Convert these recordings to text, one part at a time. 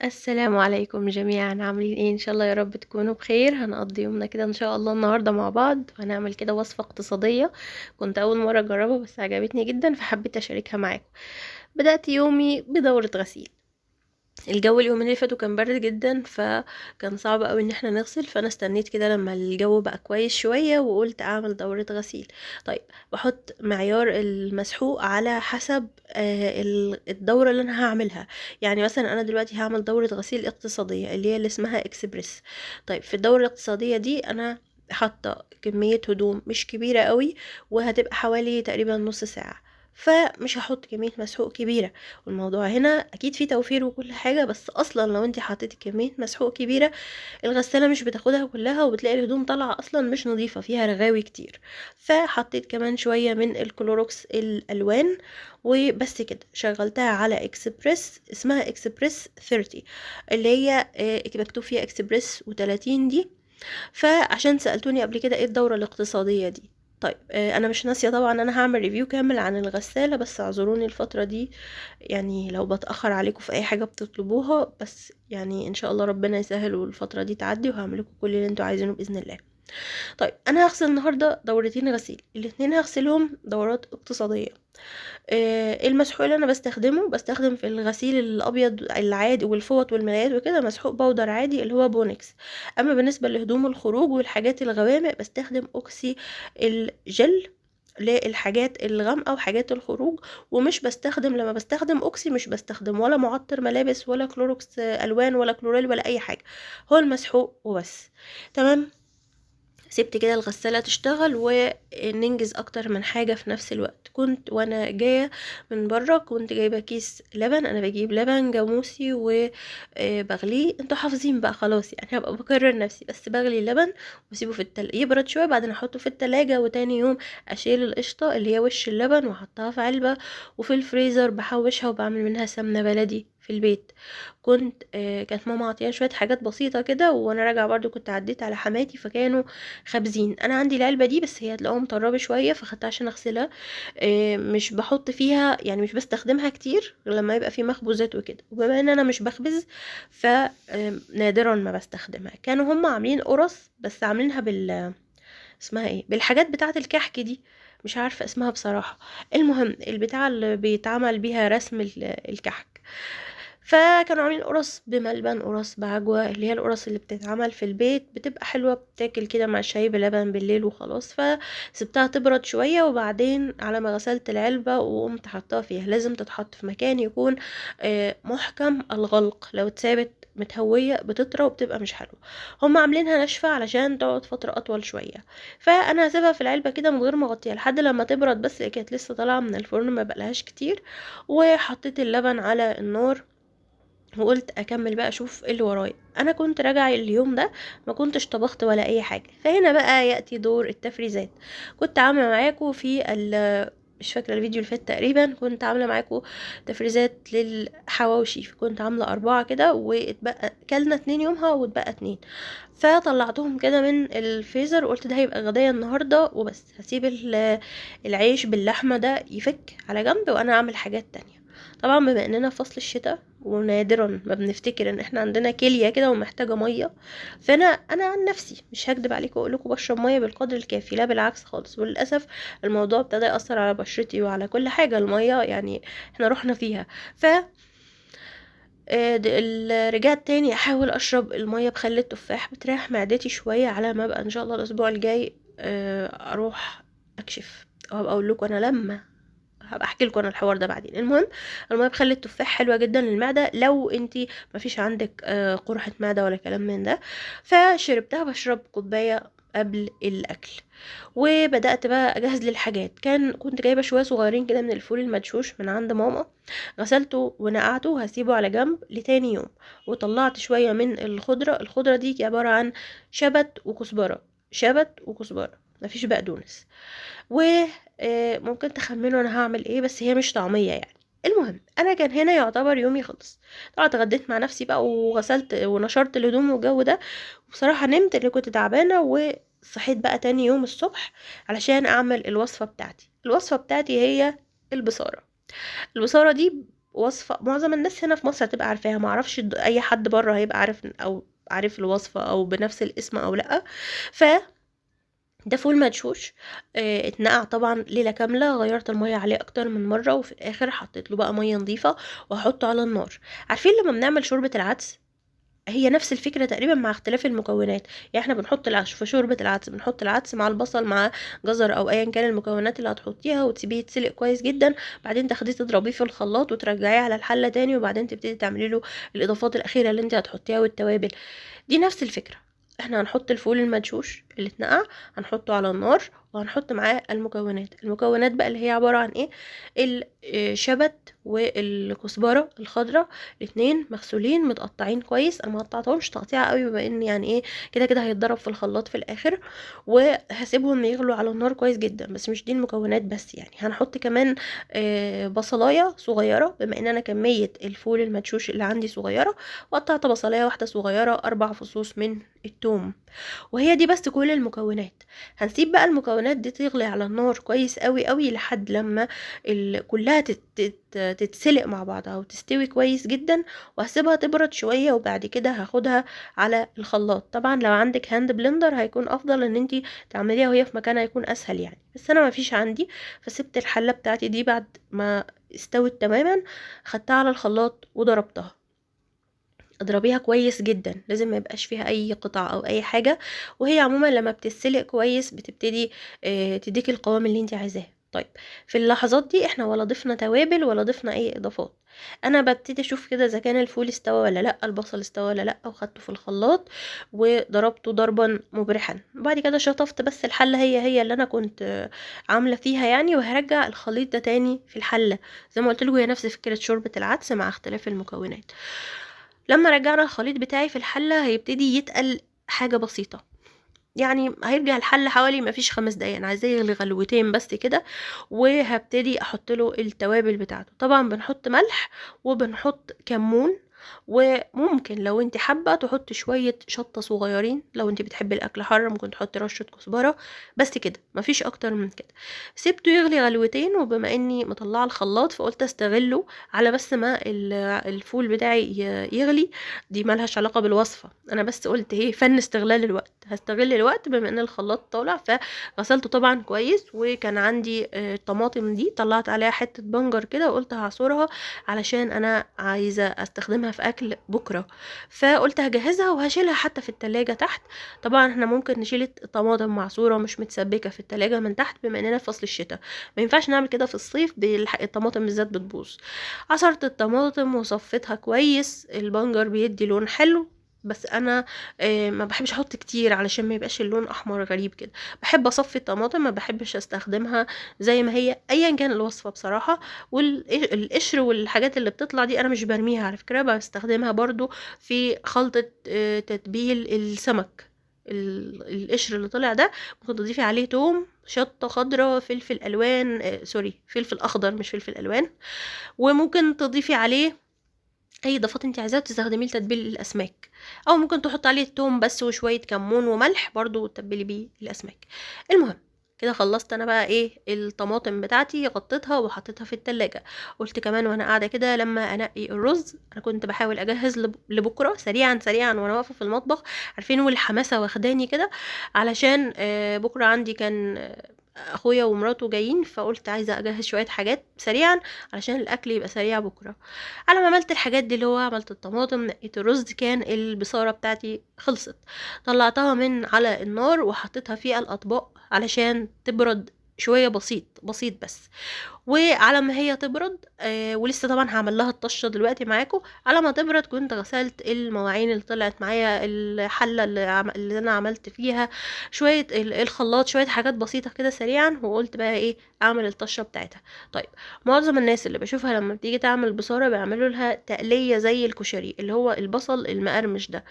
السلام عليكم جميعا، عاملين ايه؟ ان شاء الله يا رب تكونوا بخير. هنقضي يومنا كده ان شاء الله النهارده مع بعض، وهنعمل كده وصفة اقتصادية كنت اول مرة اجربها بس عجبتني جدا فحبيت اشاركها معاكم. بدأت يومي بدورة غسيل. الجو اليومين اللي فاتوا كان برد جدا، فكان صعب قوي ان احنا نغسل، فانا استنيت كده لما الجو بقى كويس شوية وقلت اعمل دورة غسيل. طيب، بحط معيار المسحوق على حسب الدورة اللي انا هعملها. يعني مثلا انا دلوقتي هعمل دورة غسيل اقتصادية اللي هي اللي اسمها اكسبريس. طيب، في الدورة الاقتصادية دي انا حاطة كمية هدوم مش كبيرة قوي، وهتبقى حوالي تقريبا نص ساعة، فمش هحط كمية مسحوق كبيرة. والموضوع هنا اكيد فيه توفير وكل حاجة، بس اصلا لو انت حطيتي كمية مسحوق كبيرة الغسالة مش بتاخدها كلها، وبتلاقي الهدوم طالعة اصلا مش نظيفة فيها رغاوي كتير. فحطيت كمان شوية من الكلوروكس الالوان وبس كده. شغلتها على اكسبريس، اسمها اكسبريس 30 اللي هي مكتوب فيها اكسبريس وتلاتين دي. فعشان سألتوني قبل كده ايه الدورة الاقتصادية دي. طيب، انا مش ناسية طبعا، انا هعمل review كامل عن الغسالة، بس اعذروني الفترة دي لو بتأخر عليكم في اي حاجة بتطلبوها، بس ان شاء الله ربنا يسهل والفترة دي تعدي وهعمل لكم كل اللي انتوا عايزينه بإذن الله. طيب، انا هغسل النهاردة دورتين غسيل، الاتنين هغسلهم دورات اقتصادية. المسحوق اللي انا بستخدمه، بستخدم في الغسيل الابيض العادي والفوط والملايات وكده مسحوق بودر عادي اللي هو بونكس. اما بالنسبه لهدوم الخروج والحاجات الغوامق بستخدم اوكسي الجل للحاجات الغامقه وحاجات الخروج، ومش بستخدم، لما بستخدم اوكسي مش بستخدم ولا معطر ملابس ولا كلوروكس الوان ولا كلوريل ولا اي حاجه، هو المسحوق وبس. تمام، سبت كده الغسالة تشتغل وننجز اكتر من حاجة في نفس الوقت. كنت وانا جاية من برا كنت جايبة كيس لبن، انا بجيب لبن جاموسي وبغليه، انتوا حافظين بقى خلاص هبقى بكرر نفسي، بس بغلي اللبن واسيبه في يبرد شوية، بعدين احطه في التلاجة، وتاني يوم اشيل القشطة اللي هي وش اللبن واحطها في علبة وفي الفريزر بحوشها وبعمل منها سمنة بلدي في البيت. كانت ماما عطياني شوية حاجات بسيطة كده، وانا راجعة برضو كنت عديت على حماتي فكانوا خابزين. انا عندي العلبة دي بس هي هتلاقوها مطربة شوية فخدتها عشان اغسلها، مش بحط فيها يعني مش بستخدمها كتير غير لما يبقى في مخبوزات وكده، وبما ان انا مش بخبز ف، نادرا ما بستخدمها. كانوا هم عاملين قرص بس عاملينها بال اسمها ايه، بالحاجات بتاعة الكحك دي، مش عارفة اسمها بصراحة. المهم البتاعة اللي بيتعمل بيها رسم الكحك، فكانوا عاملين قرص بملبن، قرص بعجوة، اللي هي القرص اللي بتتعمل في البيت بتبقى حلوة، بتاكل كده مع شاي بلبن بالليل وخلاص. فسبتها تبرد شوية، وبعدين على ما غسلت العلبة وقمت حطاها فيها. لازم تتحط في مكان يكون، محكم الغلق، لو اتسابت متهوية بتطرى وبتبقى مش حلوة. هم عاملينها ناشفة علشان تقعد فترة أطول شوية، فأنا هسيبها في العلبة كده من غير ما أغطيها لحد لما تبرد، بس هي كانت لسه طالعة من الفرن ما بقالهاش كتير. وحطيت اللبن على النار وقلت اكمل بقى اشوف ايه اللي ورايا. انا كنت راجعه اليوم ده ما كنتش طبخت ولا اي حاجه، فهنا بقى ياتي دور التفريزات. كنت عامله معاكم في مش فاكره الفيديو اللي فات تقريبا، كنت عامله معاكم تفريزات للحواوشي، كنت عامله 4 كده واتبقى كلنا 2 يومها واتبقى 2، فطلعتهم كده من الفريزر وقلت ده هيبقى غدايا النهارده وبس، هسيب العيش باللحمه ده يفك على جنب وانا اعمل حاجات تانية. طبعا بما اننا في فصل الشتاء ونادرا ما بنفتكر ان احنا عندنا كليه كده ومحتاجه ميه، فانا عن نفسي مش هكدب عليكم واقول لكم بشرب ميه بالقدر الكافي، لا بالعكس خالص، وللاسف الموضوع ابتدى ياثر على بشرتي وعلى كل حاجه، الميه احنا رحنا فيها. ف رجعت تاني احاول اشرب الميه بخل التفاح، بتريح معدتي شويه على ما ابقى ان شاء الله الاسبوع الجاي، اروح اكشف وهبقى اقول لكم انا لما هبقى احكي لكم انا الحوار ده بعدين. المهم الميه بخل التفاح حلوه جدا للمعده لو انتي مفيش عندك، قرحه معده ولا كلام من ده. فشربتها، بشرب كوبايه قبل الاكل. وبدات بقى اجهز للحاجات. كنت جايبه شويه صغيرين كده من الفول المدشوش من عند ماما، غسلته ونقعته وهسيبه على جنب لتاني يوم. وطلعت شويه من الخضره، الخضره دي عباره عن شبت وكزبره، شبت وكزبره، مفيش بقدونس. ممكن تخمنوا انا هعمل ايه، بس هي مش طعميه. المهم انا كان هنا يعتبر يومي خلص. طبعا اتغديت مع نفسي بقى وغسلت ونشرت الهدوم والجو ده، وبصراحه نمت اللي كنت تعبانه، وصحيت بقى تاني يوم الصبح علشان اعمل الوصفه بتاعتي. الوصفه بتاعتي هي البصاره. البصاره دي وصفة معظم الناس هنا في مصر هتبقى عارفاها، معرفش اي حد بره هيبقى عارف او عارف الوصفة او بنفس الاسم او لأ. ف ده فول مدشوش، اتنقع طبعا ليلة كاملة، غيرت المية عليه اكتر من مرة، وفي الاخر حطيت له بقى مية نظيفة وهحطه على النار. عارفين لما بنعمل شوربة العدس؟ هي نفس الفكرة تقريبا مع اختلاف المكونات. يعني احنا بنحط العدس في شوربة العدس، بنحط العدس مع البصل مع جزر او ايا كان المكونات اللي هتحطيها، وتسيبيه يتسلق كويس جدا، بعدين تاخديه تضربيه في الخلاط وترجعيه على الحلة تاني، وبعدين تبتدي تعملي له الاضافات الاخيرة اللي انت هتحطيها والتوابل. دي نفس الفكرة، احنا هنحط الفول المدشوش اللي اتنقع، هنحطه على النار، وهنحط معاه المكونات. المكونات بقى اللي هي عبارة عن ايه؟ الشبت والكزبرة الخضراء، الاتنين مغسولين متقطعين كويس. انا ما قطعتهمش تقطيعه قوي بما ان يعني ايه كده كده هيتضرب في الخلاط في الاخر، وهسيبهم يغلوا على النار كويس جدا. بس مش دي المكونات بس، يعني هنحط كمان بصلايه صغيرة، بما ان انا كمية الفول المدشوش اللي عندي صغيرة، وقطعت بصلايه واحدة صغيرة، 4 فصوص من التوم، وهي دي بس كل المكونات. هنسيب بقى المكونات دي تغلي على النار كويس قوي قوي لحد لما كلها تتسلق مع بعضها وتستوي كويس جدا، وهسيبها تبرد شوية، وبعد كده هاخدها على الخلاط. طبعا لو عندك hand blender هيكون افضل ان انتي تعمليها وهي في مكانها، هيكون اسهل يعني، بس انا ما فيش عندي، فسبت الحلة بتاعتي دي بعد ما استوت تماما، خدتها على الخلاط وضربتها. اضربيها كويس جدا، لازم ما يبقاش فيها اي قطع او اي حاجة، وهي عموما لما بتتسلق كويس بتبتدي تديك القوام اللي انت عايزاه. طيب في اللحظات دي احنا ولا ضفنا توابل ولا ضفنا اي اضافات. انا ببتدي اشوف كده اذا كان الفول استوى ولا لا، البصل استوى ولا لا، وخدته في الخلاط وضربته ضربا مبرحا. وبعد كده شطفت بس الحلة هي اللي انا كنت عامله فيها يعني، وهرجع الخليط ده تاني في الحلة. زي ما قلت لكم هي نفس فكرة شوربة العدس مع اختلاف المكونات. لما رجعنا الخليط بتاعي في الحلة هيبتدي يتقل حاجة بسيطة، يعني هيرجع الحل حوالي ما فيش 5 دقايق، انا عايزاه يغلي غلوتين بس كده، وهبتدي احط له التوابل بتاعته. طبعا بنحط ملح وبنحط كمون، وممكن لو انت حابة تحط شوية شطه صغيرين، لو انت بتحبي الاكل حر ممكن تحطي رشه كزبره، بس كده مفيش اكتر من كده. سبته يغلي غلوتين، وبما اني مطلعه الخلاط فقلت استغله على بس ما الفول بتاعي يغلي. دي مالهاش علاقة بالوصفه، انا بس قلت ايه فن استغلال الوقت، هستغل الوقت بما ان الخلاط طالع. فغسلته طبعا كويس، وكان عندي الطماطم دي طلعت عليها حتة بنجر كده وقلت هعصرها علشان انا عايزه استخدمها في اكل بكره، فقلت هجهزها وهشيلها حتى في التلاجة تحت. طبعا احنا ممكن نشيل الطماطم معصوره مش متسبكه في التلاجة من تحت بما اننا في فصل الشتاء، ما ينفعش نعمل كده في الصيف، الطماطم بالذات بتبوظ. عصرت الطماطم وصفيتها كويس، البنجر بيدي لون حلو، بس انا ما بحبش احط كتير علشان ما يبقاش اللون احمر غريب كده. بحب اصفي الطماطم، ما بحبش استخدمها زي ما هي ايا كان الوصفة بصراحة. والقشر والحاجات اللي بتطلع دي انا مش برميها على فكرة، بستخدمها برضو في خلطه، تتبيل السمك. القشر اللي طلع ده ممكن تضيفي عليه توم، شطه خضراء، فلفل الوان، سوري فلفل اخضر مش فلفل الوان، وممكن تضيفي عليه اي اضافات انت عايزاها تستخدميه لتتبيل الاسماك، او ممكن تحط عليه التوم بس وشوية كمون وملح برضو وتتبلي بيه الاسماك. المهم كده خلصت انا بقى ايه الطماطم بتاعتي، غطيتها وحطيتها في التلاجة. قلت كمان وانا قاعدة كده لما انقي الرز، انا كنت بحاول اجهز لبكرة سريعا سريعا وانا واقفة في المطبخ، عارفين والحماسه واخداني كده، علشان بكره عندي كان اخويا ومراته جايين، فقلت عايزه اجهز شوية حاجات سريعا علشان الاكل يبقى سريع بكره. على ما عملت الحاجات دي اللي هو عملت الطماطم نقيت الرز، كان البصاره بتاعتي خلصت، طلعتها من على النار وحطيتها في الاطباق علشان تبرد شوية بسيط بسيط بس. وعلى ما هي تبرد، ولسه طبعا هعمل لها الطشه دلوقتي معاكم، على ما تبرد كنت غسلت المواعين اللي طلعت معايا، الحلة اللي انا عملت فيها شوية الخلاط، شوية حاجات بسيطة كده سريعا، وقلت بقى ايه اعمل الطشه بتاعتها. طيب معظم الناس اللي بشوفها لما بتيجي تعمل بصاره بيعملوا لها تقليه زي الكشري اللي هو البصل المقرمش ده،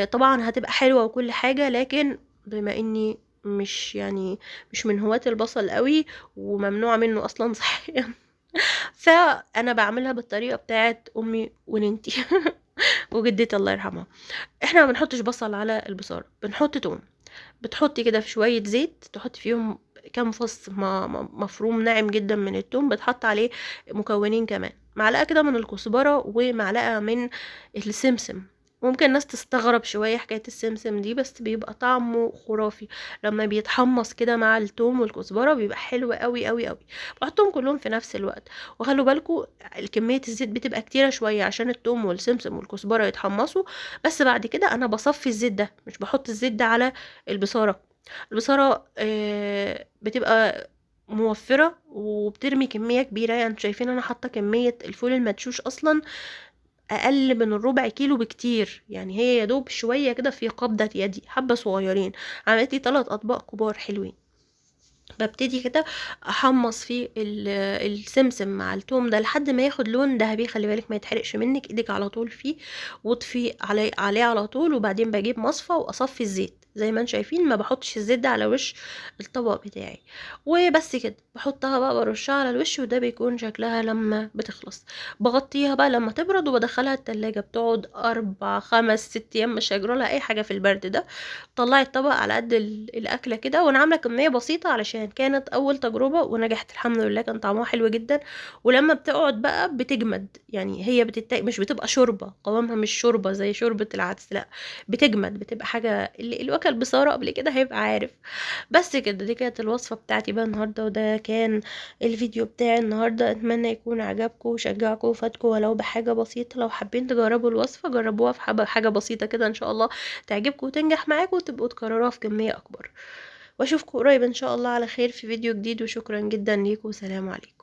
طبعا هتبقى حلوة وكل حاجة، لكن بما اني مش من هواة البصل قوي وممنوع منه اصلا صحيا، فانا بعملها بالطريقة بتاعت امي وننتي وجدتي الله يرحمها. احنا ما بنحطش بصل على البصاره، بنحط توم. بتحطي كده في شوية زيت، تحطي فيهم كام فص مفروم ناعم جدا من التوم، بتحط عليه مكونين كمان، معلقه كده من الكزبره ومعلقة من السمسم. ممكن الناس تستغرب شوية حكاية السمسم دي، بس بيبقى طعمه خرافي لما بيتحمص كده مع التوم والكزبره، بيبقى حلو قوي قوي قوي. بحطهم كلهم في نفس الوقت، وخلوا بالكم كمية الزيت بتبقى كتيرة شوية عشان التوم والسمسم والكزبره يتحمصوا. بس بعد كده انا بصفي الزيت ده، مش بحط الزيت ده على البصاره. البصاره بتبقى موفره وبترمي كمية كبيرة، يعني انتوا شايفين انا حاطه كمية الفول المدشوش اصلا اقل من الربع كيلو بكتير، يعني هي يا دوب شوية كده في قبضه يدي، حبه صغيرين. عملت لي 3 اطباق كبار حلوين. ببتدي كده احمص فيه السمسم مع التوم ده لحد ما ياخد لون ذهبي، خلي بالك ما يتحرقش منك، ايدك على طول فيه، واطفي عليه على طول. وبعدين بجيب مصفى واصفي الزيت زي ما انتم شايفين، ما بحطش الزيت ده على وش الطبق بتاعي، وبس كده بحطها بقى، برشها على الوش، وده بيكون شكلها لما بتخلص. بغطيها بقى لما تبرد وبدخلها التلاجة، بتقعد 4 5 6 ايام مش هيجرى لها اي حاجة في البرد ده. طلعي الطبق على قد الاكلة كده، وانا عامله كمية بسيطة علشان كانت اول تجربه ونجحت الحمد لله، كان طعمها حلو جدا. ولما بتقعد بقى بتجمد، يعني هي مش بتبقى شوربة، قوامها مش شوربة زي شوربة العدس، لا بتجمد، بتبقى حاجة اللي واكل بصاره قبل كده هيبقى عارف. بس كده، دي كانت الوصفة بتاعتي بقى النهارده، وده كان الفيديو بتاعي النهارده. اتمنى يكون عجبكم وشجعكم وفادكم ولو بحاجة بسيطة. لو حابين تجربوا الوصفة جربوها في حاجة بسيطة كده، ان شاء الله تعجبكم وتنجح معاكم وتبقوا تكرروها في كمية اكبر. واشوفكم قريب ان شاء الله على خير في فيديو جديد، وشكرا جدا ليكم وسلام عليكم.